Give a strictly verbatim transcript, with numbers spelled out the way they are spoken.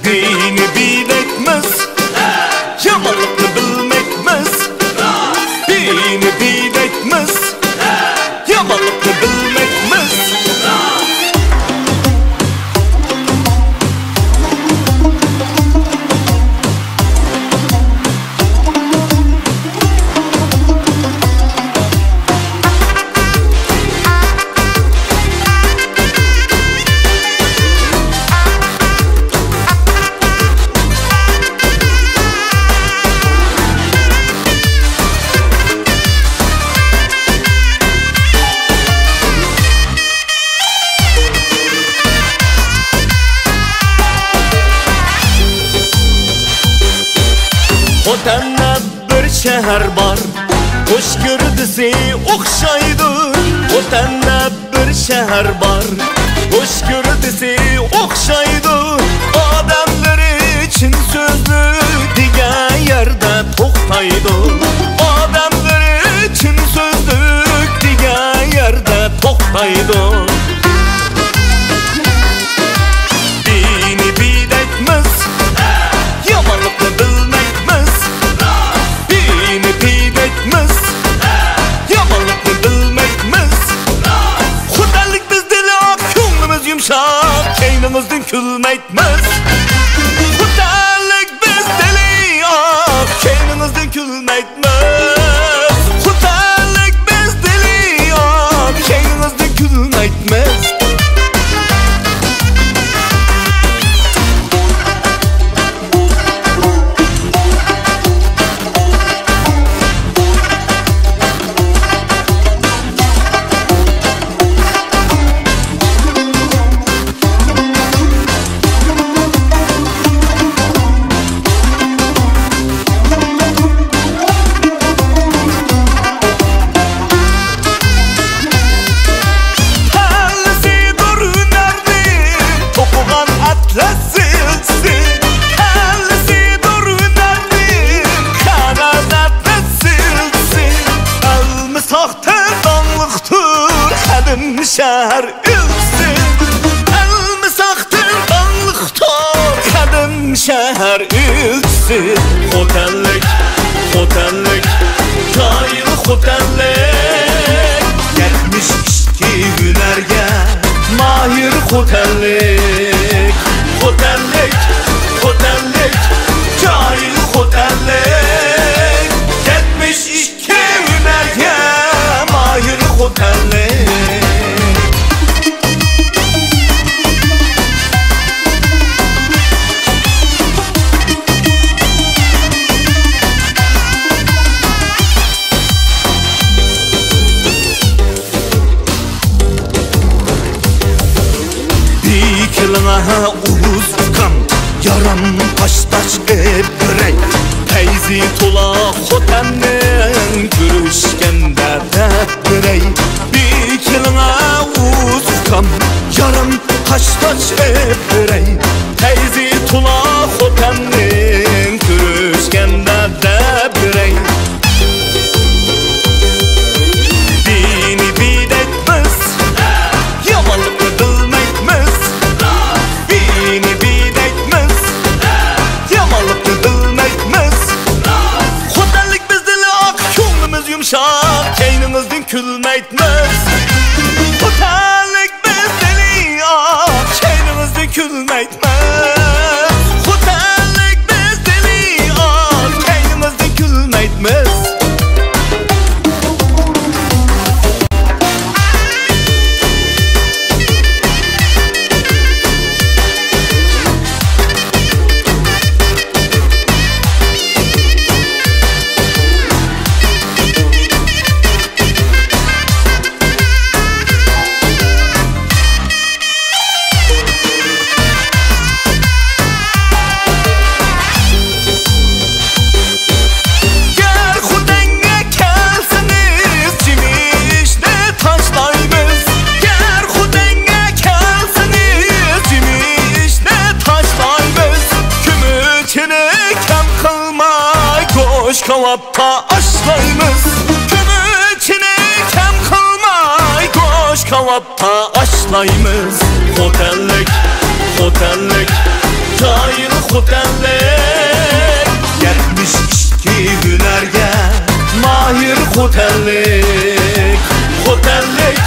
دىننى بىلەيمىز، يامانلىقنى بىلمەيمىز. دىننى بىلەيمىز، يامانلىقنى بىلمەيمىز. خوتەندە بىر شەھەر بار، قوش گەۋدىسى ئوخشايدۇ. خوتەندە بىر شەھەر بار، قوش گەۋدىسى ئوخشايدۇ. ئادەملىرى چىن سۆزلۈك دېگەن يەردە توختايدۇ. ئادەملىرى چىن سۆزلۈك دېگەن يەردە توختايدۇ. دىننى بىلەيمىز، يامانلىقنى بىلمەيمىز. دىننى بىلەيمىز، يامانلىقنى بىلمەيمىز. خوتەنلىك بىز دىلى ئاق، كۆڭلىمىز يۇمشاق، كەينىڭىزدىن كۈلمەيمىز. خوتەنلىك بىز دىلى ئاق، كەينىڭىزدىن كۈلمەيمىز. خوتەنلىك بىز دىلى ئاق، كەينىڭىزدىن كۈلمەيمىز. كاللىسىدۇر ھۈنەرنى توقۇغان ئەتلەس سىلسىسى. كاللىسىدۇر ھۈنەرنى قەغەز ئەتلەس سىلسىسى. ئەلمىساقتىن داڭلىقتۇر قەدىم شەھەر ئىلكىسى. ئەلمىساقتىن داڭلىقتۇر قەدىم شەھەر ئىلكىسى. خوتەنلىك، خوتەنلىك، چىرايلىق خوتەنلىك. يەتمىش ئىككى ھۈنەرگە ماھىر خوتەنلىك. خوتەنلىك، خوتەنلىك، چىرايلىق خوتەنلىك. يەتمىش ئىككى ھۈنەرگە ماھىر خوتەنلىك. بېكىلىڭە ئۇرۇس ئۇكام، يارام قاشتاش ئېلىپ بېرەي. پەيزى تولا خوتەننىڭ كۆرۈشكەندە دەپ بېرەي. بېكىلىڭە ئۇرۇس ئۇكام، يارام قاشتاش ئېلىپ بېرەي. پەيزى تولا خوتەننىڭ كۆرۈشكەندە دەپ بېرەي. دىننى بىلەيمىز، يامانلىقنى بىلمەيمىز. دىننى بىلەيمىز، يامانلىقنى بىلمەيمىز. خوتەنلىك بىز دىلى ئاق، كۆڭلىمىز يۇمشاق، كەينىڭىزدىن كۈلمەيمىز. خوتەنلىك بىز دىلى ئاق، كەينىڭىزدىن كۈلمەيمىز. خوتەنلىك بىز دىلى ئاق، كەينىڭىزدىن كۈلمەيمىز. كاۋاپتا ئاشلايمىز، كۆمۈچىنى كەم قىلماي گۆش كاۋاپتا ئاشلايمىز. خوتەنلىك، خوتەنلىك، جاھىل خوتەنلىك، يەتمىش ئىككى ھۈنەرگە ماھىر خوتەنلىك، خوتەنلىك،